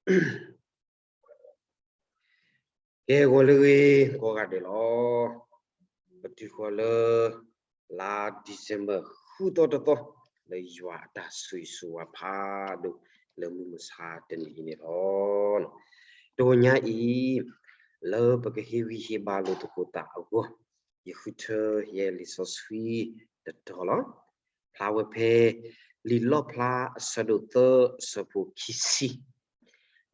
ကဲ ဂီၤလၢအဂ့ၤ ကိးဂၤဒဲးလီၤ. ပတုၤဃီၤလၢ လါ December ဃုသီတသီ လၢယွၤအတၢ်ဆိၣ်ဂ့ၤဆိၣ်ဝါဖးဒိၣ် လၢမုၢ်မဆါတနံၤအံၤန့ၣ်လီၤ. တဂီၤညါအံၤ လၢပကဟ့ၣ်ဂံၢ်ဟ့ၣ်ဘါလိာ်သကိးသးအဂီၢ် ယဃုထၢယဲလံာ်စီဆှံတတီၤလီၤ. ဖျါဝဲဖဲ လံာ်လီၣ်ဖျါအဆၢဒိၣ်သၢအဆၢဖိခံဆံ,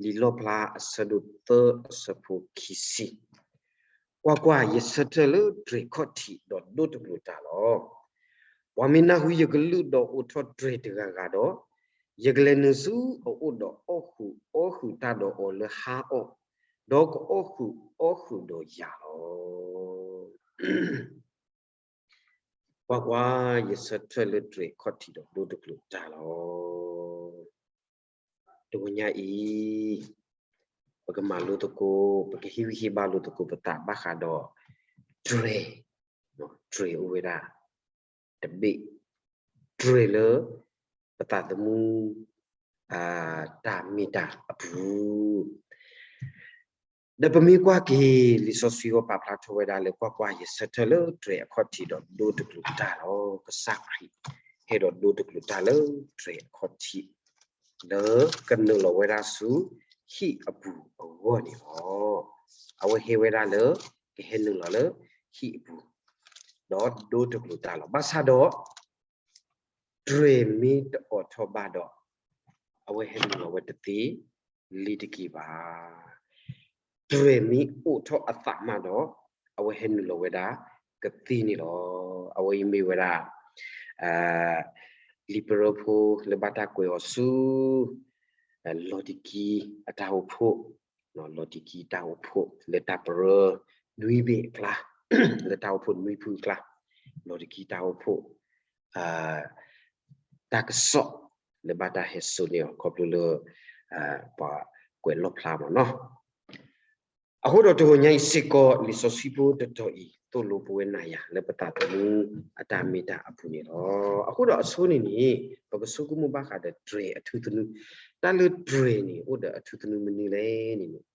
လံာ်လီၣ်ဖျါအဆၢဒိၣ်သၢအဆၢဖိခံဆံ, ကွၢ်ကွၢ်, ယဆၢထၢၣ်လၢတြဲၤခီၣ်ထံးဒီးဒိတကျိၤတၢ်လီၤ. ပှၤမ့ၢ်နၢ်ဟူယကလုၢ်ဒီးအိးထီၣ်တြဲၤတဂၤဂၤဒီး, ယကလဲၤနုာ်ဆူအအိၣ်ဒီးအီၣ်ဃုာ်အီဃုာ်တၢ်ဒီးအီၤလၢဟါအီၣ်, ဒီးကအီၣ်ဃုာ်အီဃုာ်ဒီးယၤလီၤ. ကွၢ်ကွၢ်, ယဆၢထၢၣ်လၢတြဲၤခီၣ်ထံးဒီးဒိတကျိၤတၢ်လီၤ. တဂီၤညါအံၤ ပကမၤလိသကိး, ပကဟ့ၣ်ဂံၢ်ဟ့ၣ်ဘါလိာ်သကိးပသးဘၣ်ဃးဒီး တြဲၤ, တြဲၤအိၣ်ဝဲဒၣ်တဘ့ၣ်, တြဲၤလၢပသးသမူ တၢ်မ့ၢ်တၢ်အပူၤ ဒီးပမ့ၢ်ကွၢ်က့ၤ လံာ်စီဆှံအဂီၢ်ပာ်ဖျါထီၣ်ဝဲဒၣ်လၢ ကွၢ်ကွၢ်, ယဆၢထၢၣ်လၢတြဲၤအခီၣ်ထံးဒီးဒိတကျိၤတၢ်လီၤ. ကစၢ်ခရံာ်ဟဲဒီးဒိတကျိၤတၢ်လၢတြဲၤအခီၣ်ထံး, လၢကနုာ်လီၤဝဲဒၣ်ဆူဟံၣ်အပူၤအဂီၢ်န့ၣ်လီၤ. အဝဲဟဲဝဲဒၣ်လၢ ကဟဲနုာ်လီၤလၢဟံၣ်အပူၤ ဒီးဒိတကျိၤတၢ်လီၤ. ဘၣ်ဆၣ်ဒီး တြဲၤမ့ၢ်တအိးထီၣ်ဘၣ်ဒီး အဝဲဟဲနုာ်လီၤဝဲတသ့လံတက့ၢ်ဘၣ်. တြဲၤမ့ၢ်အိးထီၣ်အသးမးဒီး အဝဲဟဲနုာ်လီၤဝဲဒၣ်ကသ့န့ၣ်လီၤ. အဝဲအံၤမ့ၢ်ဝဲဒၣ် လံာ်ပရၢဖိလၢဘၣ်တၢ်ကွဲးအီၤဆူ လီၤဒံကံအတၢ်အိၣ်ဖှိၣ်, လီၤဒံကံတၢ်အိၣ်ဖှိၣ်လၢတၢ်ပရၢနွံဘ့ၣ်အကျါ, လၢတၢ်အိၣ်ဖှိၣ်နွံဖုအကျါ, လီၤဒံကံတၢ်အိၣ်ဖှိၣ် တၢ်ကစီၣ်လၢဘၣ်တၢ်ဟဲစိာ်န့ၢ်အီၤ ခီဖျိလၢ ပှၤကွဲးလီၣ်ဖျါမ့ၢ်နီၤ. အဃိဒီးတဂီၤညါအံၤစ့ၢ်ကီး လံာ်စီဆှံဖိတတီၤအံၤ သိၣ်လိပဝဲနၤယၤလၢပသးသမူအတၢ်မ့ၢ်တၢ်အပူၤန့ၣ်လီၤ. အဃိဒီးအဆိန့ၣ်န့ၣ် ပကဆိကမိၣ်ဘၣ်ဃးဒီးတြဲၤအထူသနူ, တၢ်လၢတြဲၤန့ၣ် အိၣ်ဒီးအထူသနူမနုၤလဲၣ်န့ၣ်န့ၣ်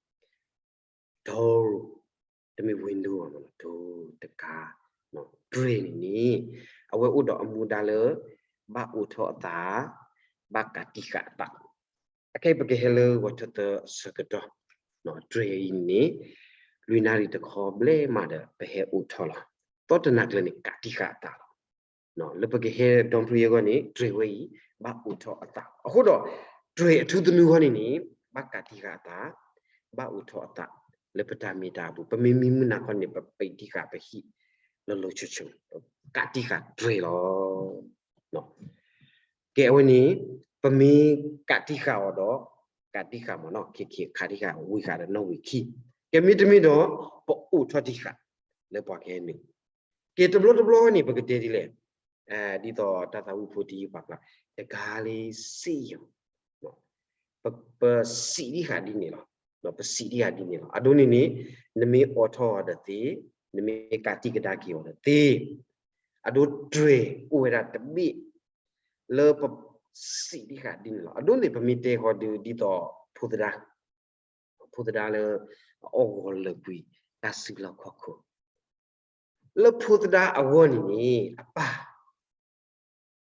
door, တမ့ၢ် window ဘၣ်မ့ၢ်နီၤ, door တကါ, တြဲၤန့ၣ်န့ၣ် အဝဲအိၣ်ဒီးအမူဒါလၢ ဘၣ်အိးထီၣ်အသး, ဘၣ်ကးတံာ်ဃာ်အသး. အခဲအံၤပကဟဲလၢဂီၤထၢသၢအဆၢကတီၢ်, တြဲၤအံၤန့ၣ် လွံၢ်နၣ်ရံၣ်တခီဘျဲၣ်မးဒီး ပဟဲအိးထီၣ်လီၤ. သီတနၤကျၢၤန့ၣ် ကးတံာ်ဃာ်အသးလီၤ. လၢပကဟဲဒီဖုယဲၢ်ဂီၢ်န့ၣ် တြဲၤဝဲအံၤ ဘၣ်အိးထီၣ်အသးလီၤ. အဃိဒီး တြဲၤအထူသနူဂီၢ်န့ၣ်န့ၣ် ဘၣ်ကးတံာ်ဃာ်အသး, ဘၣ်အိးထီၣ်အသး လၢပတၢ်မ့ၢ်တၢ်အပူၤ, ပမ့ၢ်မံမုၢ်နၤခီန့ၣ် ပပံးတံာ်ဃာ်ပဟံၣ် လီၤလီၤဆိဆိ, ကးတံာ်ဃာ်တြဲၤလီၤ. ကဲအဝဲန့ၣ် ပမ့ၢ်ကးတံာ်ဃာ်အီၤဒီး ကးတံာ်ဃာ်မ့ၢ်နီၤ, ခ့ခ့ခးတံာ်ဃာ်ဝံၤဃာ်ဒီးနီၣ်ဝံၤခံ, ကဲမ့တမ့ၢ်ဒီး ပအိးထီၣ်တံာ်ဃာ် လၢပှၤကဟဲနုာ် ကဲတဘျီတဘျီန့ၣ် ပကတဲဒ်လဲၣ်, ဒ်သိးတၢ်သးဝံၣ်ဖိတယုၢ်ပာ်ဖျါ, တဂၤလၢစ့ယိၤ, ပစံးတံာ်ဃာ်ဒ်န့ၣ်လီၤ, ပစံးတံာ်ဃာ်ဒ်န့ၣ်လီၤ. အဒိန့ၣ်န့ၣ် နမ့ၢ်အိးထီၣ်အီၤဒီးသ့, နမ့ၢ်ကးတံာ်ကဒါက့ၤအီၤဒီးသ့, အဒိတြဲၤအိၣ်ဝဲဒၣ်တဘ့ၣ် လၢပစံးတံာ်ဃာ်ဒ်န့ၣ်လီၤ. အဒိန့ၣ် ပမ့ၢ်တဲဃီဒုးဒ်သိးဖိသဒါ ဖိသဒါလၢအအီၣ်ဂီၤလၢာ်ကွံာ်တၢ်စုလီၢ်ခီၣ်ခိၣ်, လၢဖိသဒါအဂီၢ်န့ၣ်န့ၣ် အပၢ်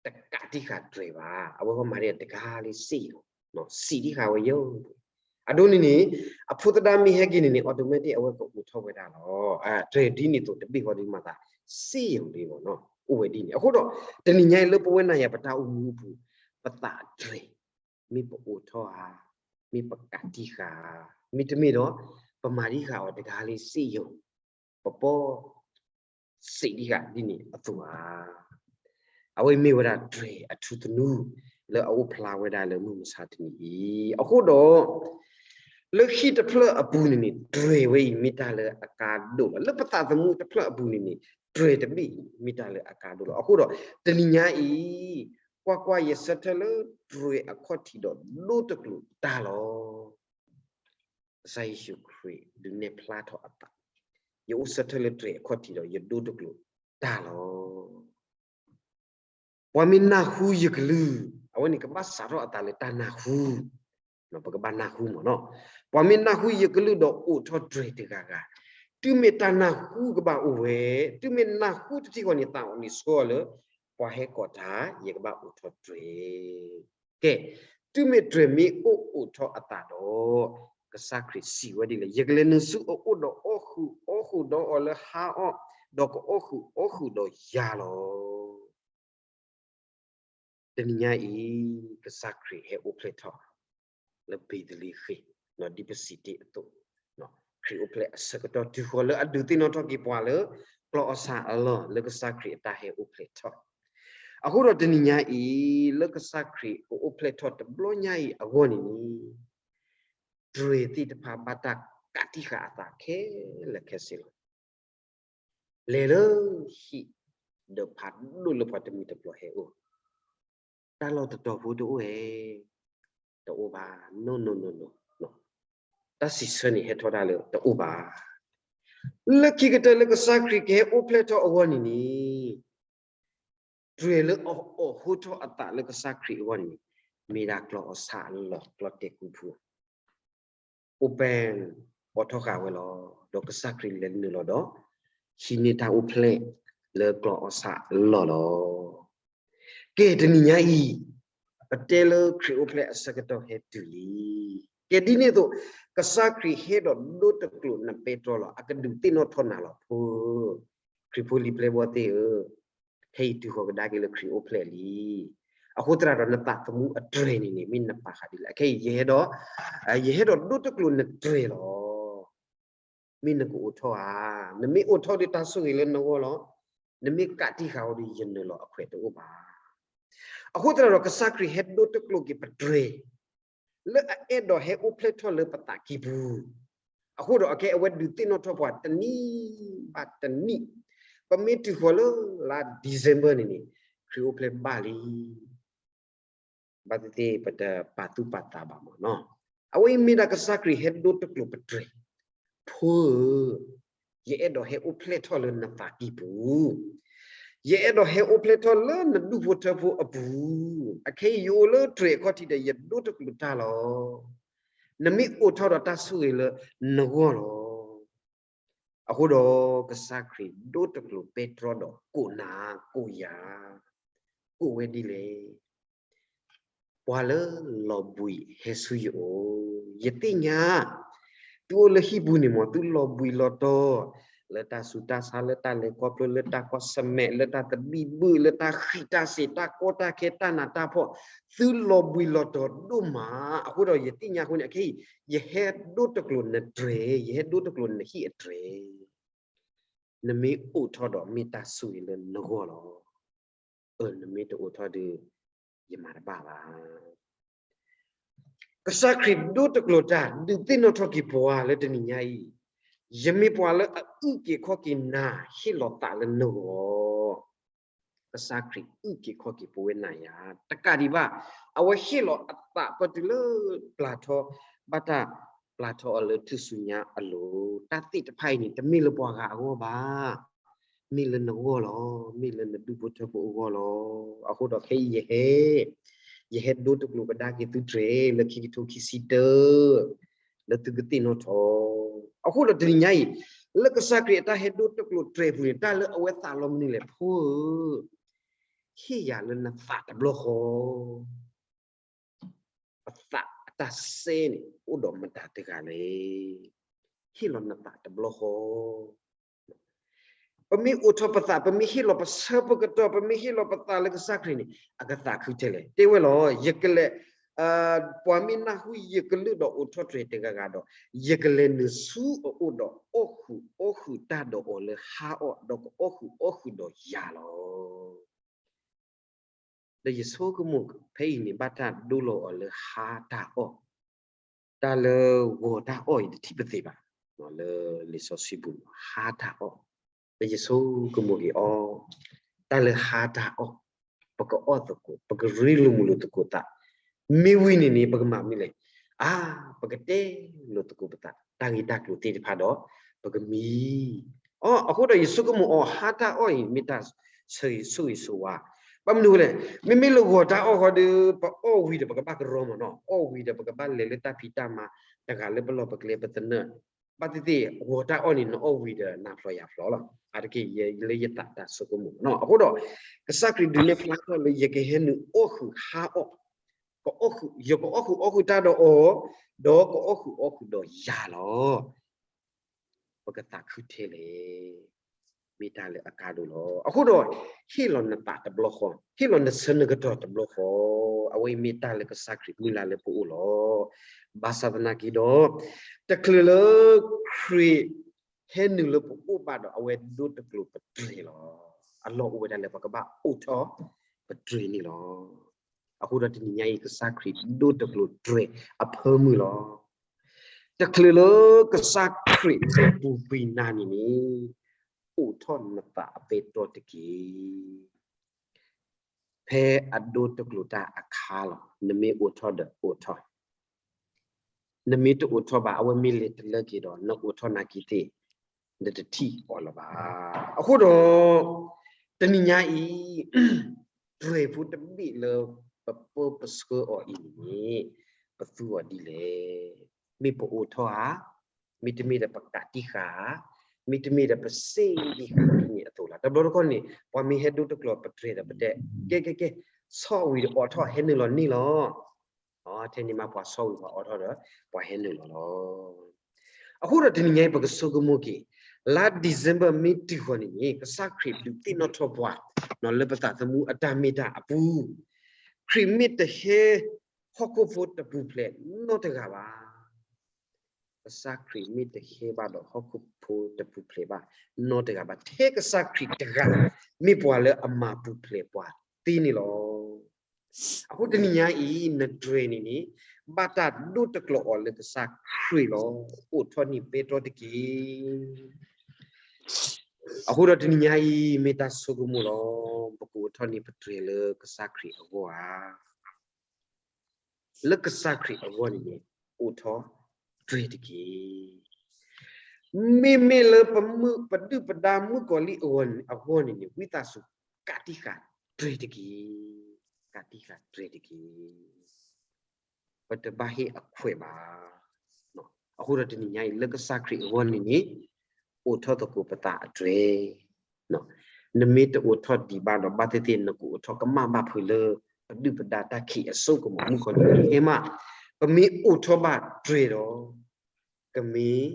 တကးတံာ်ဃာ်တြဲၤဘၣ်, အဝဲမၤဒ်တဂၤလၢစ့ယိၤ, စံးတံာ်ဃာ်ဝဲယိၤ, အဒိန့ၣ်န့ၣ် အဖိသဒါမ့ၢ်ဟဲက့ၤန့ၣ်န့ၣ် automatic အဝဲကအိးထီၣ်ဝဲဒၣ်လီၤ. တြဲၤဒ်န့ၣ်သိးတဘ့ၣ်ဃီဒုးမၤသး စ့ယိၤလံမ့ၢ်နီၤ, အိၣ်ဝဲဒ်န့ၣ်. အဃိဒီး တနံၤညါအံၤလၢပဝဲနၤယၤပတၢ်အိၣ်မူအပူၤ ပသးတြဲၤ မ့ၢ်ပအိးထီၣ်ဧါ, မ့ၢ်ပကးတံာ်ဃာ်ဧါ, မ့တမ့ၢ်ဒီး ပမၤတံာ်ဃာ်အီၤတဂၤလၢစ့ယိၤ, ပပီစံးတံာ်ဃာ်ဒ်န့ၣ်အသိးဧါ. အဝဲမ့ၢ်ဝဲဒၣ်တြဲၤအထူသနူ လၢအအိၣ်ဖျါဝဲဒၣ်လၢမုၢ်မဆါတနံၤအံၤ. အဃိဒီး လၢဟံၣ်တဖျၢၣ်အပူၤန့ၣ်န့ၣ် တြဲၤဝဲအံၤမ့ၢ်တၢ်လၢအကါဒိၣ်လီၤ. လၢပသးသမူတဖျၢၣ်အပူၤန့ၣ်န့ၣ် တြဲၤတဘ့ၣ်အံၤမ့ၢ်တၢ်လၢအကါဒိၣ်လီၤ. အဃိဒီး တနံၤညါအံၤ ကွၢ်ကွၢ်, ယဆၢထၢၣ်လၢတြဲၤအခီၣ်ထံးဒီးဒိတကျိၤတၢ်လီၤ. ကစၢ်ယ့ၣ်ၡူးခရံာ်ဒုးနဲၣ်ဖျါထီၣ်အသး, ယအိၣ်ဆၢထၢၣ်လၢတြဲၤအခီၣ်ထံးဒီးယဒိတကျိၤတၢ်လီၤ. ပှၤမ့ၢ်နၢ်ဟူယကလုၢ်, အဝဲန့ၣ်ကဘၣ်စးထီၣ်အသးလၢတၢ်နၢ်ဟူ ပကဘၣ်နၢ်ဟူမ့ၢ်နီၤ. ပှၤမ့ၢ်နၢ်ဟူယကလုၢ်ဒီးအိးထီၣ်တြဲၤတဂၤဂၤ, တုၤမ့ၢ်တၢ်နၢ်ဟူကဘၣ်အိၣ်ဝဲ, တုၤမ့ၢ်နၢ်ဟူတထံၣ်ဃီန့ၣ် သးအီၣ်န့ၣ်ဆှၢအီၤလၢ ပှၤဟဲကိးတၢ် ယကဘၣ်အိးထီၣ်တြဲၤ. ကဲ, တုၤမ့ၢ်တြဲၤမ့ၢ်အိၣ်အိးထီၣ်အသးဒီး, ကစၢ်ခရံာ်စံးဝဲဒ်လဲၣ်, ယကလဲၤနုာ်ဆူအအိၣ်ဒီးအီၣ်ဃုာ်အီၣ်ဃုာ်ဒီးအီၤလၢဟါအီၣ်, ဒီးကအီၣ်ဃုာ်အီၣ်ဃုာ်ဒီးယၤလီၤ. တနံၤညါအံၤ ကစၢ်ခရံာ်ဟဲအိၣ်ဖျဲၣ်ထီၣ် လၢဘ့းသလ့ဃ့ၣ်, ဒ်ပစံးတ့ၢ်အသိး, ခရံာ်အိၣ်ဖျဲၣ်အဆၢကတီၢ်တုၤဃီၤလၢအဒုးသ့ၣ်နီၣ်ထီၣ်က့ၤပှၤလၢ ကျီၢ်အီၣ်ဆၣ်အလီၢ် လၢကစၢ်ခရံာ်အတၢ်ဟဲအိၣ်ဖျဲၣ်ထီၣ်. အဃိဒီးတနံၤညါအံၤ လၢကစၢ်ခရံာ်ကအိၣ်ဖျဲၣ်ထီၣ်တဘျီညါအံၤအဂီၢ်န့ၣ်န့ၣ် တြဲၤသ့ၣ်တဖၣ်ဘၣ်တၢ်ကးတံာ်ဃာ်အသးခဲလၢာ်ခဲဆ့လီၤ. လဲၤလၢဟံၣ် ဒီးဖးဒိၣ်လၢပှၤတမံၤတဘျီဟဲအိၣ်, တၢ်လီၢ်တတီၤဖိတအိၣ်ဧါ, တအိၣ်ဘၣ်, no no no no, တၢ်စံးဆၢန့ၣ်ဟဲထီၣ်ဒၣ်လၢတအိၣ်ဘၣ်. လၢခံကတၢၢ်လၢကစၢ်ခရံာ်ကဟဲအိၣ်ဖျဲၣ်ထီၣ်အဂီၢ်န့ၣ်န့ၣ် တြဲၤလၢအအိးထီၣ်အသးလၢကစၢ်ခရံာ်အဂီၢ်န့ၣ်န့ၣ် မ့ၢ်ဒၣ်ကျီၢ်အီၣ်ဆၣ်အလီၢ် ကျီၢ်တဲာ်ကူဖု အိၣ်ပဲ အိးထီၣ်ဃာ်ဝဲလီၤ. ဒီးကစၢ်ခရံာ်လဲၤနုာ်လီၤဒီး ဟံးန့ၢ်တၢ်အိၣ်ဖျဲၣ်လၢကျီၢ်အီၣ်ဆၣ်အလီၢ်လီၤ. ကဲတနံၤညါအံၤ ပတဲလၢခရံာ်အိၣ်ဖျဲၣ်အဆၢကတီၢ်ဟဲတုၤလံ. ကဲဒ်န့ၣ်အသိး ကစၢ်ခရံာ်ဟဲဒီးဒိတကျိာ်နပဲတြီလီၤ. အကဒုးသ့ၣ်နီၣ်ထီၣ်နၤလီၤ ဖိဧၢ, ခရံာ်ဖိလံၤပျဲၢ်ဘီၣ်သ့ၣ်ဧၢ, ခဲအံၤတုၤဃီၤကဒါက့ၤလၢခရံာ်အိၣ်ဖျဲၣ်လံ. အဃိသတးဒီးနသးသမူအတြဲၤန့ၣ်န့ၣ် မ့ၢ်နပာ်ဃာ်ဒ်လဲၣ်. အခဲအံၤ ယဟဲဒီး ယဟဲဒီးဒိတကျိာ်နတြဲၤလီၤ. မ့ၢ်နကအိးထီၣ်ဧါ, နမ့ၢ်အိးထီၣ်ဒီးတၢ်ဆိၣ်ဂ့ၤလၢနဂီၢ်လီၤ. နမ့ၢ်ကးတံာ်ဃာ်အီၤဒီးယနုာ်လီၤအခွဲးတအိၣ်ဘၣ်. အဃိသတးဒီးကစၢ်ခရံာ်ဟဲဒိတကျိာ်က့ၤပတြဲၤ လၢအအဲၣ်ဒိးဟဲအိၣ်ဖျဲၣ်ထီၣ်လၢပသးကံၢ်ပူၤ, အဃိဒီးအခဲအံၤအဝဲဒုးသ့ၣ်နီၣ်ထီၣ်ပှၤတနံၤဘၣ်တနံၤ, ပမ့ၢ်တုၤဃီၤလၢလါ December န့ၣ်န့ၣ် ခရံာ်အိၣ်ဖျဲၣ်ဘၣ်လံ. ဘၣ်သ့ၣ်သ့ၣ်ပတပာ်သူၣ်ပာ်သးဘၣ်မ့ၢ်နီၤ. အဝဲအံၤမ့ၢ်ဒၣ်ကစၢ်ခရံာ်ဟဲဒိတကျိာ်ပတြဲၤ, ဖိဧၢ, ယအဲၣ်ဒိးဟဲအိၣ်ဖျဲၣ်ထီၣ်လၢနသးကံၢ်ပူၤ, ယအဲၣ်ဒိးဟဲအိၣ်ဖျဲၣ်ထီၣ်လၢနဒူၣ်ဖိထၢဖိအပူၤ, အခဲအံၤယအိၣ်လၢတြဲၤအခီၣ်ထံးဒီး ယဒိတကျိာ်တၢ်လီၤ. နမ့ၢ်အိးထီၣ်ဒီးတၢ်ဆိၣ်ဂ့ၤလၢနဂီၢ်လီၤ. အဃိဒီးကစၢ်ခရံာ်ဒိတကျိာ်ပဲတြီဒီးကိးနၤကိးယၤ, ကိးဝဲဒ်လဲၣ်. ပှၤလၢလီၤဘှံးဟဲဆူယအိၣ်, ယသ့ၣ်ညါ သုအိၣ်လၢဟံၣ်ပူၤန့ၣ်မ့ၢ် သုလီၤဘှံးလီၤတီၤ လၢတၢ်ဆူးတၢ်ဆါ လၢတၢ်လဲၤခီဖျိ လၢတၢ်ကွၢ်ဆၢၣ်မဲာ် လၢတၢ်သဘံၣ်ဘုၣ် လၢတၢ်ဃံးတၢ်စ့ၤ တၢ်ကီတၢ်ခဲ တၢ်နးတၢ်ဖှီၣ်, သုလီၤဘှံးလီၤတီၤဒိၣ်မး. အဃိဒီးယသ့ၣ်ညါအဃိန့ၣ် အခဲအံၤ ယဟဲဒိတကျိာ်နတြဲၤ, ယဟဲဒိတကျိာ်နဟံၣ်အတြဲၤ, နမ့ၢ်အိးထီၣ်ဒီးမ့ၢ်တၢ်ဆိၣ်ဂ့ၤလၢနဂီၢ်လီၤ. အၢ နမ့ၢ်တအိးထီၣ်ဒီး ယမၤတဘၣ်ဘၣ်. ကစၢ်ခရံာ်ဒိတကျိာ်တၢ် ဒုးသ့ၣ်နီၣ်ထီၣ်က့ၤပှၤလၢတနံၤညါအံၤ, ယမ့ၢ်ပှၤလၢအအုၣ်က့ၤခီၣ်က့ၤနၤ ဟ့ၣ်လီၤသးလၢနဂီၢ် ကစၢ်ခရံာ်အုၣ်က့ၤခီၣ်က့ၤပဝဲနၤယၤ တကးဒံးဘၣ်, အဝဲဟ့ၣ်လီၤအသးပတုၤလၢပျၢ်ထီၣ်, ဘၣ်တၢ်ပျၢ်ထီၣ်အီၤလၢထူၣ်စုညါအလိၤ, တၢ်သ့ၣ်တဖၣ်အံၤန့ၣ် တမ့ၢ်လၢပှၤဂၤအဂီၢ်ဘၣ်, မ့ၢ်လၢနဂီၢ်လီၤ, မ့ၢ်လၢနဒူၣ်ဖိထၢဖိအဂီၢ်လီၤ. အဃိဒီးခဲအံၤယဟဲ, ယဟဲဒိတကျိာ်ကဒါက့ၤသုတြဲၤ လၢခံကထိခံဆံတၢ လၢသုကသ့ၣ်နီၣ်ထီၣ်. အဃိဒီးတနံၤညါအံၤ, လၢကစၢ်ခရံာ်အတၢ်ဟဲဒိတကျိာ်တြဲၤပူၤန့ၣ် တၢ်လၢအဝဲသးလီမနုၤလဲၣ်, ဖိဧၢ, ဟ့ၣ်ယၤလၢနသးတဘျီဃီ, ပသးအတၢ်စဲန့ၣ် အိၣ်ဒီးမတၤတဂၤလဲၣ်. ဟ့ၣ်လီၤနသးတဘျီဃီ. ပမ့ၢ်အိးထီၣ်ပသး, ပမ့ၢ်ဟ့ၣ်လီၤပဆၢပကတီၢ်, ပမ့ၢ်ဟ့ၣ်လီၤပသးလၢကစၢ်ခရံာ်န့ၣ် အကသးခုထဲလဲၣ်. တဲဝဲလီၤ, ယကလဲၤ, ပှၤမ့ၢ်နၢ်ဟူယကလုၢ်ဒီးအိးထီၣ်တြဲၤတဂၤဂၤဒီး, ယကလဲၤနုာ်ဆူအအိၣ်ဒီးအီၣ်ဃုာ်အီၣ်ဃုာ်တၢ်ဒီးအီၤလၢဟါအီၣ်, ဒီးကအီၣ်ဃုာ်အီၣ်ဃုာ်ဒီးယၤလီၤ. ဒီးယဆိကမိၣ်ဖဲအံၤန့ၣ် ဘၣ်တၢ်ဒိလီၤအီၤလၢဟါတၢ်အီၣ်, တၢ်လၢဂီၤတၢ်အီၣ်အံၤတထံၣ်ပသ့ဘၣ်, လၢလံာ်စီဆှံပူၤ ဟါတၢ်အီၣ်, ဒီးယဆိကမိၣ်က့ၤအီၤ, တၢ်လၢဟါတၢ်အီၣ်, ပကအီၣ်သကိး, ပကရ့လိာ်မုာ်လိာ်သကိးသး, မ့ၢ်ဝံၤန့ၣ်န့ၣ် ပကမၤမနုၤလဲၣ်, အါ, ပကတဲလိာ်သကိးပသး တၢ်ဂ့ၢ်တၢ်ကျိၤသ့ၣ်တဖၣ်ဒီး ပကမံ အီၤ. အဃိဒီးယဆိကမိၣ်အီၤ ဟါတၢ်အီၣ်အံၤ မ့ၢ်တၢ်ဆိၣ်ဂ့ၤဆိၣ်ဝါ, ဘၣ် ဘၣ်မနုၤလဲၣ်, မ့မ့ၢ်လၢဂီၤတၢ်အီၣ်ဃီဒီး ပအီၣ်ဝံၤဒီးပကဘၣ်ကရီမးနီၤ, အီၣ်ဝံၤဒီးပကဘၣ်လဲၤလၢတၢ်ဖံးတၢ်မၤ တဂၤလၢပလီၢ်ပကျဲပသနၢၣ်, ဘၣ်သ့ၣ်သ့ၣ် ဂီၤတၢ်အီၣ်န့ၣ် နအီၣ်ဝံၤဒီးနၤဖျိယၤဖျိလီၤ. အါတက့ၢ်လၢယသးတၢ်ဆိကမိၣ်နီၤ. အဃိဒီး ကစၢ်ခရံာ်ဒုးနဲၣ်ဖျါထီၣ်လၢယကဟဲနုာ်အီၣ်ဃုာ်ဟါအီၣ်, ယကအီၣ်ဃုာ်အီၣ်ဃုာ်တၢ်ဒီးအီၤ, ဒီးကအီၣ်ဃုာ်အီၣ်ဃုာ်ဒီးယၤလီၤ. ပကသးခုထဲလဲၣ်, မ့ၢ်တၢ်လၢအကါဒိၣ်လီၤ. အဃိဒီး ဟ့ၣ်လီၤနသးတဘျီဃီ, ဟ့ၣ်လီၤနဆၢနကတီၢ်တဘျီဃီ, အဝဲအံၤမ့ၢ်တၢ်လၢကစၢ်ခရံာ်မုၢ်လၢ်လၢပအိၣ်လီၤ. ဘၣ်ဆၣ်သနာ်က့ဒီး တချုးလၢခရံာ်ဟဲနုာ်လၢပအိၣ်ဘၣ်ဒီး အဝဲဒိတကျိၤပတြဲၤလီၤ. အလီၢ်အိၣ်ဝဲဒၣ်လၢပကဘၣ်အိးထီၣ်ပတြဲၤန့ၣ်လီၤ. အဃိဒီးတနံၤညါအံၤ ကစၢ်ခရံာ်ဒိတကျိၤတြဲၤအဖၢမုၢ်လီၤ. တချုးလၢကစၢ်ခရံာ်မ့ၢ်ပူၤကွံာ်နၤန့ၣ်န့ၣ်, အိးထီၣ်နသးအပဲတြီတက့ၢ်. ဖဲအဒိတကျိၤတၢ်အခါလီၤ. နမ့ၢ်အိးထီၣ်ဒီးအိးထီၣ်, နမ့ၢ်တအိးထီၣ်ဘၣ် အဝဲမ့ၢ်လဲၤတလၢက့ၤဒီး နအိးထီၣ်နာ်က့ၤသ့ၣ် နတထံၣ်အီၤလၢၤဘၣ်. အဃိဒီး တနံၤညါအံၤ တြဲၤဖိတဘ့ၣ်လၢပပၢပဆှၢအီၤအံၤန့ၣ် ပသူအီၤဒ်လဲၣ်. မ့ၢ်ပအိးထီၣ်ဧါ, မ့တမ့ၢ်ဒီးပကးတံၢ်ဃာ်ဧါ, မ့တမ့ၢ်ဒီးပစ့ဒံးဃာ်ဒ်န့ၣ်အသိးလီၤ. တဘျီတခီၣ်န့ၣ် ပှၤမ့ၢ်ဟဲဒိတကျိၤပတြဲၤဒီးပတဲ ကဲကဲကဲ, ဆီၣ်ဝံၤဒီးအိးထီၣ်ဟဲနုာ်လီၤန့ၣ်လီၤ. ထဲန့ၣ်မးပှၤဆီၣ်ဝံၤပှၤအိးထီၣ်ဒီး ပှၤဟဲနုာ်လီၤလီၤ. အဃိဒီးတနံၤညါအံၤ ပကဆိကမိၣ်က့ၤ လါ December မ့ၢ်တုၤဃီၤန့ၣ်န့ၣ် ကစၢ်ခရံာ်ဒုးသ့ၣ်နီၣ်ထီၣ်ပှၤ လၢပသးသမူအတၢ်မ့ၢ်တၢ်အပူၤ, ခရံာ်မ့ၢ်တဟဲဟီၣ်ခိၣ်ဖိတပူၤဖျဲးနီတဂၤဘၣ်. ကစၢ်ခရံာ်မ့ၢ်တဟဲဘၣ်ဒီးဟီၣ်ခိၣ်ဖိတပူၤဖျဲးဘၣ်နီတဂၤဘၣ်, ထဲကစၢ်ခရံာ်တဂၤ မ့ၢ်ပှၤလၢအမၤပူၤဖျဲးပှၤသ့န့ၣ်လီၤ. အဃိတနံၤညါအံၤ နတြဲၤန့ၣ်န့ၣ် ဘၣ်တၢ်ဒိတကျိၤအီၤလၢကစၢ်ခရံာ်လီၤ. အိးထီၣ်န့ၢ်ပဲတြီတက့ၢ်. အဃိဒီးတနံၤညါအံၤ မ့ၢ်တၢ်ဆိကမိၣ်လီၤ. ပကအိးထီၣ်န့ၢ်ပတြဲၤလၢကစၢ်ခရံာ်အဂီၢ်ဧါ. လၢကစၢ်ခရံာ်အဂီၢ်န့ၣ်န့ၣ် အိးထီၣ်တြဲၤတက့ၢ်. မ့မ့ၢ်လၢပဒုၣ်ပဒါမုၣ်ကီၤလံၢ်အဂီၢ်န့ၣ် ဝံသးစူၤကးတံၢ်ဃာ်တြဲၤတက့ၢ်. ကးတံၢ်ဃာ်တြဲၤတက့ၢ်. ပတဘၣ်ဟ့ၣ်အခွဲးဘၣ်. အဃိဒီးတနံၤညါအံၤ လၢကစၢ်ခရံာ်အဂီၢ်န့ၣ်န့ၣ် အိးထီၣ်သကိးပသးအတြဲၤ နမ့ၢ်တအိးထီၣ်ဒံးဘၣ်ဒီး ဘၣ်သ့ၣ်သ့ၣ်နကအိးထီၣ်ကမၣ်ဘၣ်ဖုးလၢ ပဒုၣ်ပဒါတၢ်ခံးအစိကမီၤမုၣ်ကီၤလံၢ်အဟဲမး, ပမ့ၢ်အိးထီၣ်ဘၣ်တြဲၤဒီး ကမ့ၢ်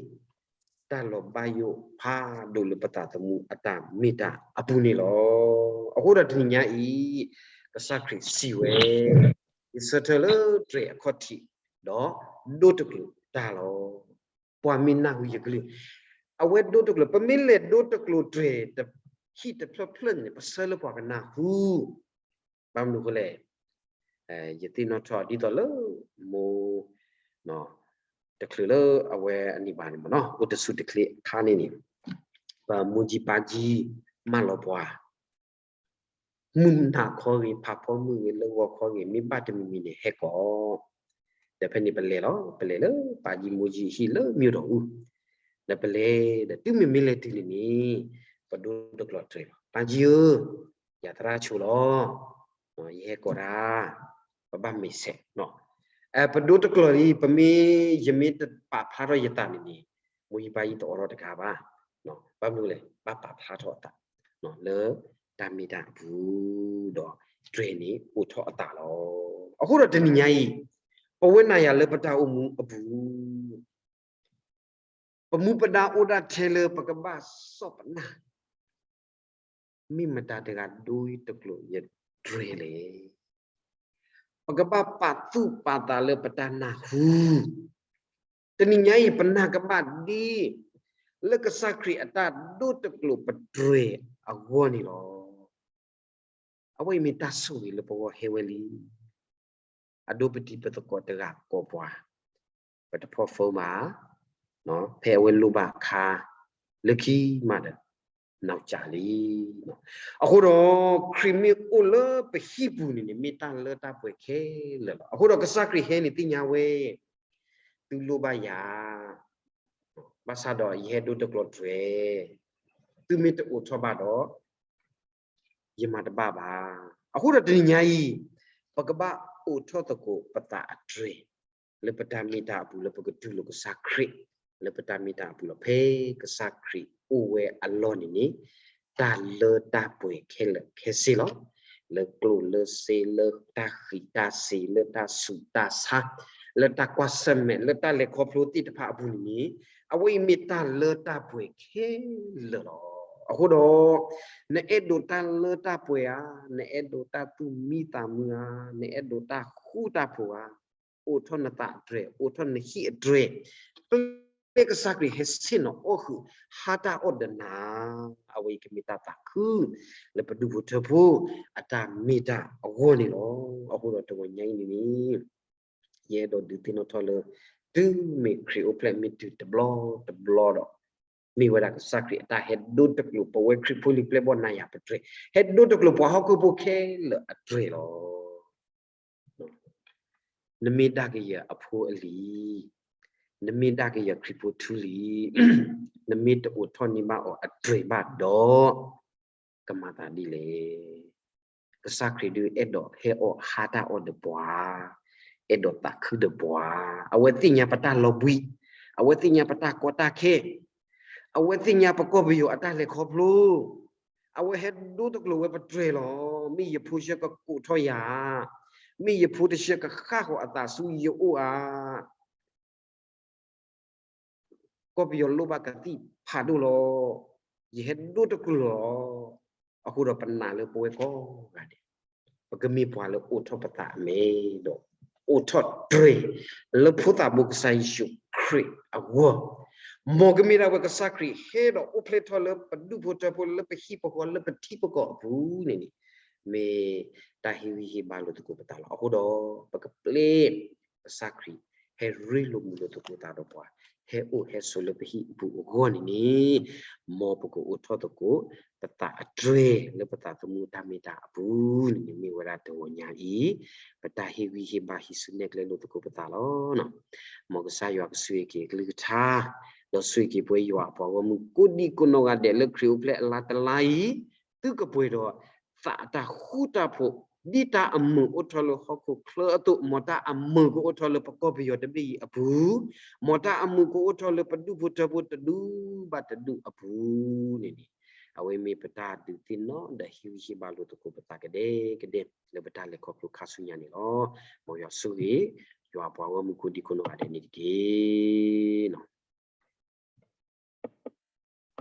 တၢ်လီၤဘၣ်ယိၣ်ဖးဒိၣ်လၢပသးသမူအတၢ်မ့ၢ်တၢ်အပူၤန့ၣ်လီၤ. အဃိဒီးတနံၤညါအံၤ ကစၢ်ခရံာ်စံးဝဲ, ယဆၢထၢၣ်လၢတြဲၤအခီၣ်ထံး ဒီးဒိတကျိၤတၢ်လီၤ. ပှၤမ့ၢ်နၢ်ဟူယကလုၢ်, အဝဲဒိတကျိၤ, ပမ့ၢ်လဲၤဒိတကျိၤတြဲၤ ဟံၣ်တဖျၢၣ်ဖျၢၣ်န့ၣ် ပဆၢလၢပှၤကနၢ်ဟူ, ဘၣ်မနုၤအဃိလဲၣ်, ယသ့ၣ်နီၣ်ထီၣ်ဒ်သိးလၢ မိၢ် တချုးလၢအဝဲအန့ၣ်ဘၣ်န့ၣ်မ့ၢ်နီၤ အိၣ်တဆူၣ်တချ့အခါန့ၣ်န့ၣ်, ပမိၢ်ကၠံပၢ်ကၠံ မၢလီၤပှၤ မုၢ်နၤခီဂ့ၤ ဖးဖီမုၢ်ဂ့ၤ လၢဂီၤခီဂ့ၤ မ့ၢ်ဘၣ်တမံၤမံၤန့ၣ် ဟဲကိး, ဒီးဖဲန့ၣ်ပလဲၤလီၤ, ပလဲၤလၢပၢ်ကၠံမိၢ်ကၠံအဟံၣ်လၢမၠိၣ်ဒီးအူ, ဒီးပလဲၤ, ဒီးတုၤမ့မ့ၢ်လဲၤတုၤန့ၣ်န့ၣ်, ပဒိတကျိၤတြဲၤလီၤ, ပၢ်ကၠံဧၢ, ယၤသရၣ်ဆိလီၤ, ယဟဲကိးတၢ်, ပဘၣ်မဲာ်ဆဲး, ပဒိတကျိၤလံ, ပမ့ၢ်, ယမ့ၢ်တပာ်ဖျါထီၣ်ယသးန့ၣ်န့ၣ်, မိၢ်ကၠံပၢ်ကၠံတအိးထီၣ်တဂၤဘၣ်, ဘၣ်မနုၤလဲၣ်, ဘၣ်ပာ်ဖျါထီၣ်အသး, လၢတၢ်မ့ၢ်တၢ်အပူၤ, ဒီးတြဲၤန့ၣ်အိးထီၣ်အသးလီၤ. အဃိဒီးတနံၤညါအံၤ, ပဝဲနၤယၤလၢပတၢ်အိၣ်မူအပူၤ ပမူပဒါအိၣ်ဒၣ်ထဲလၢပကဘၣ်စီၣ်ပနၢ်, မ့ၢ်မတၤတဂၤဒိတကျိၤယတြဲၤလဲၣ်. ပကဘၣ်ပာ်သူၣ်ပာ်သးလၢပတၢ်နၢ်ဟူ, တနံၤညါအံၤပနာ်ကဘၣ်ဒ် လၢကစၢ်ခရံာ်အတၢ်ဒိတကျိၤပတြဲၤအဂီၢ်န့ၣ်လီၤ. အဝဲအံၤမ့ၢ်တၢ်ဆိၣ်ဂ့ၤလၢပဂီၢ်ဟဲဝဲလံ. အဒိပတံၤပသကိးတဂၤကိးပှၤ, ပတဖီၣ်ဖိမး, ဖဲအဝဲလိၣ်ဘၣ်အခါ, လၢခံမးဒီး, နီၢ်ကၠးလံ. အဃိဒီး ခရံာ်မ့ၢ်အိၣ်လၢပဟံၣ်ပူၤန့ၣ်န့ၣ် မ့ၢ်တၢ်လၢတၢ်ပှဲၤခဲလၢာ်လီၤ. အဃိဒီးကစၢ်ခရံာ်ဟဲန့ၣ်သ့ၣ်ညါဝဲ, သုလိၣ်ဘၣ်ယၤ, ဘၣ်ဆၣ်ဒီးယဟဲဒိတကျိၤတြဲၤ, သုမ့ၢ်တအိးထီၣ်ဘၣ်ဒီး ယမၤတဘၣ်ဘၣ်. အဃိဒီးတနံၤညါအံၤ ပကဘၣ်အိးထီၣ်သကိးပသးအတြဲၤ လၢပတၢ်မ့ၢ်တၢ်အပူၤ လၢပကတူၢ်လိာ်ကစၢ်ခရံာ် လၢပတၢ်မ့ၢ်တၢ်အပူၤလီၤ. ဖဲကစၢ်ခရံာ်အိၣ်ဝဲအလီၢ်န့ၣ်န့ၣ် တၢ်လၢတၢ်ပှဲၤခဲလၢာ်ခဲဆ့လီၤ. လၢကျိၣ်လၢစ့ လၢတၢ်ဃံးတၢ်စ့ၤ လၢတၢ်ဆူးတၢ်ဆါ လၢတၢ်ကွၢ်ဆၢၣ်မဲာ် လၢတၢ်လဲၤခီဖျိသ့ၣ်တဖၣ်အပူၤန့ၣ်န့ၣ် အဝဲအံၤမ့ၢ်တၢ်လၢတၢ်ပှဲၤခဲလၢာ်လီၤ. အဃိဒီး နအဲၣ်ဒိးတၢ်လၢတၢ်ပှဲၤဧါ, နအဲၣ်ဒိးတၢ်သူၣ်မံသးမုာ်ဧါ, နအဲၣ်ဒိးတၢ်ဃူတၢ်ဖိးဧါ, အိးထီၣ်နသးအတြဲၤ, အိးထီၣ်နဟံၣ်အတြဲၤ, လၢကစၢ်ခရံာ်ဟဲဆ့ၣ်နီၤအီၣ်ဃုာ်ဟါတၢ်အီၣ်ဒီးနၤ, အဝဲအံၤကမ့ၢ်တၢ်သးခု လၢပဒူၣ်ဖိထၢဖိ အတၢ်မ့ၢ်တၢ်အဂီၢ်န့ၣ်လီၤ. အဃိဒီးတဂီၤညါအံၤန့ၣ်န့ၣ် ယအဲၣ်ဒိးဒုးသ့ၣ်နီၣ်ထီၣ်လၢ တုၤမ့ၢ်ခရံာ်အိၣ်ဖျဲၣ်မ့ၢ်တုၤတဘျီတဘျီဒီး မ့ၢ်ဝဲဒၣ်ကစၢ်ခရံာ်အတၢ်ဟဲဒိတကျိၤ ပဝဲခရံာ်ဖိလံၤပျဲၢ်ဘီၣ်နၤယၤပတြဲၤ, ဟဲဒိတကျိၤပှၤဟီၣ်ခိၣ်ဖိခဲလၢာ်အတြဲၤလီၤ. နမ့ၢ်ဒၣ်ကယဲၢ်အဖိအလံၤ, နမ့ၢ်ဒၣ်ကယဲၢ်ခရံာ်ဖိထူလံၤ, နမ့ၢ်တအိးထီၣ်န့ၢ်ဘၣ်အီၤအတြဲၤဘၣ်ဒီး ကမၤသးဒ်လဲၣ်. ကစၢ်ခရံာ်ဒုးအဲၣ်ဒိးဟဲအီၣ်ဟါတၢ်အီၣ်ဒီးပှၤ, အဲၣ်ဒိးသးခုဒီးပှၤ, အဝဲသ့ၣ်ညါပတၢ်လီၤဘှံး, အဝဲသ့ၣ်ညါပတၢ်ကီတၢ်ခဲ, အဝဲသ့ၣ်ညါပကီၢ်ပယီၤအတၢ်လဲၤခီဖျိ, အဝဲဟဲဒိတကျိၤဝဲပတြဲၤလီၤ. မ့ၢ်ယဖိဆှၢကကိးထီၣ်ယၤ, မ့ၢ်ယဖိတဆှၢကဃၣ်ဃီၤအသးဆူယအိၣ်ဧါ. ကီၢ်ပယီၤလိၣ်ဘၣ်ကသံၣ်ဖးဒိၣ်လီၤ. ယဟဲဒိတကျိၤလီၤ. အဃိဒီးပနာ်လၢပဝဲကိးဂၤဒဲး ပကမ့ၢ်ပှၤလၢအိးထီၣ်ပသးအမဲာ်ဒီး အိးထီၣ်တြဲၤ လၢဖိသၣ်ဘိကစၢ်ယ့ၣ်ၡူးခရံာ်အဂီၢ်, မ်ကမ့ၢ်ဒၣ်ဝဲကစၢ်ခရံာ်ဟဲဒီးအိၣ်ဖျဲၣ်ထီၣ်လၢပဒူၣ်ဖိထၢဖိ လၢပဟံၣ်ပဃီ လၢပထံပကီၢ်အပူၤန့ၣ်န့ၣ် မ့ၢ်တၢ်ဟ့ၣ်ဂံၢ်ဟ့ၣ်ဘါလိာ်သကိးပသးလီၤ. အဃိဒီး ပကပျဲ ကစၢ်ခရံာ် ဟဲရ့လိာ်မုာ်လိာ်သကိးသးဒီးပှၤ, ဟဲအိၣ်ဟဲဆိးလၢပဟံၣ်အပူၤအဂီၢ်န့ၣ်န့ၣ်, မ်ပကအိးထီၣ်သကိး ပသးအတြဲၤလၢပသးသမူတၢ်မ့ၢ်တၢ်အပူၤန့ၣ်န့ၣ် မ့ၢ်ဝဲဒၣ်တဂီၤညါအံၤ ပတၢ်ဟ့ၣ်ဂံၢ်ဟ့ၣ်ဘါဟံးစုနဲၣ်ကျဲလိာ်သကိးပသးလီၤ. မ်ကစၢ်ယွၤကဆိၣ်ဂ့ၤက့ၤအကလုၢ်ကထါ, ဒီးဆိၣ်ဂ့ၤက့ၤပဝဲယွၤအပှၤဂီၢ်မုၢ်ကိးဒံကိးနီၢ်ဂၤဒဲးလၢခရံာ်အိၣ်ဖျဲၣ်အလါတလါအံၤ, သုကပှဲၤဒီး သးတၢ်ဃူတၢ်ဖိး, ဒ်တၢ်အမုာ်အိၣ်ထီၣ်လၢဟီၣ်ခိၣ်ချၢအသိး, မ်တၢ်အမုာ်ကအိၣ်ထီၣ်လၢပကီၢ်ပယီၤတဘ့ၣ်အံၤအပူၤ, မ်တၢ်အမုာ်ကအိၣ်ထီၣ်လၢပဒူၣ်ဖိထၢဖိတဒူၣ်ဘၣ်တဒူၣ်အပူၤန့ၣ်န့ၣ်, အဝဲမ့ၢ်ပတၢ်ဒုးသ့ၣ်နီၣ်ဒီးဟ့ၣ်ဂံၢ်ဟ့ၣ်ဘါလိာ်သကိးပသးကဒဲကဒဲ လၢပတၢ်လဲၤခီဖျိခါဆူညါန့ၣ်လီၤ. မ်ယွၤဆိၣ်ဂ့ၤ ယွၤအပှၤဂီၢ်မုၢ်ကိးဒံကိးနီၢ်ဂၤဒဲးန့ၣ်တက့ၢ်.